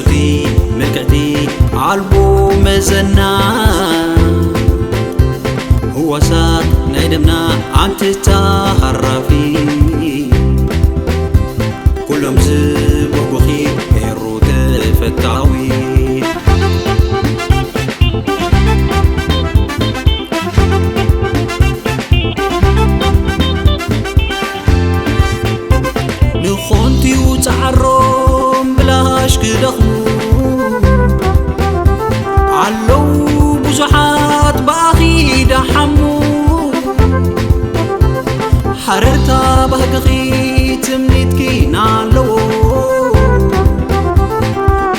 ምልክዕቲ ኣልቦ መዘና፣ ህዋሳት ናይ ደምና ኣንትታ ሃራፊ፣ ኩሎም ዝብህጉኺ ኤሩ ተፈታዊ። ንኾንቲዩ ጻዕሮም ብላሽ ክደኽሙ ኣለዉ ብዙሓት ብኣኺ ደሓሙ። ሃረርታ ባህግኺ ትምኒትኪ ናለዎ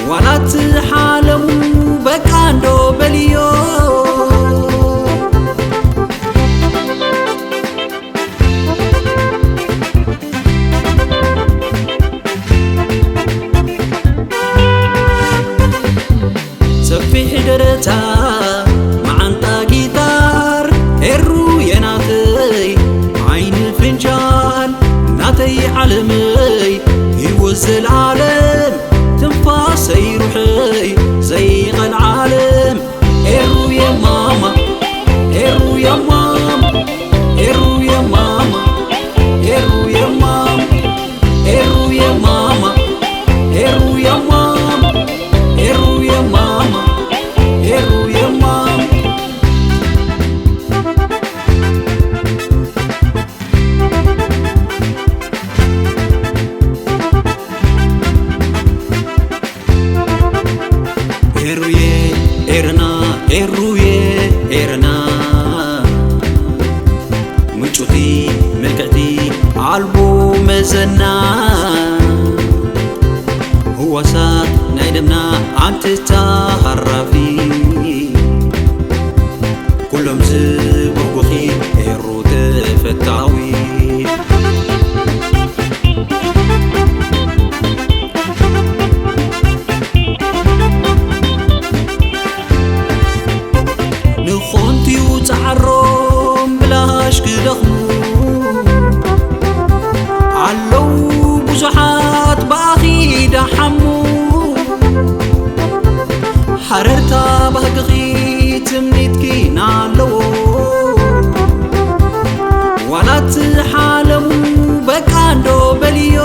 ዋላ ትሓለሙ በቃ እንዶ በልዮ። ሰፊሕ ደረታ መዓንጣ ጊታር ኤሩ የናተይ ዓይኒ ፍንጃል ናተይ ዓለመይ ህይወት ዘልዓለም ትንፋሰይ ሩሐይ ዘይቐልዓለም ኤሩ የማማ ኤሩ የማማ ኤሩ የማማ ኤሩ የማማ ኤሩ የማማ ኤሩ የማማ ኤሩ የማማ ኤሩ የማማ። ኤሩየ ኤርና ኤሩየ ኤርና ምጩቲ ምልክዕቲ ኣልቦ መዘና ህዋሳት ናይ ደምና ኣንትታ ሃራፊ ኩሎም ዝብህጉኺ ኤሩ ተፈታዊ። ንኾንቲዩ ጻዕሮም ብላሽ ክደኽሙ ኣለዉ ብዙሓት ብኣኺ ደሓሙ። ሃረርታ ባህግኺ ትምኒትኪ ናለዎ ዋላ ትሓለሙ በቃ እንዶ በልዮ።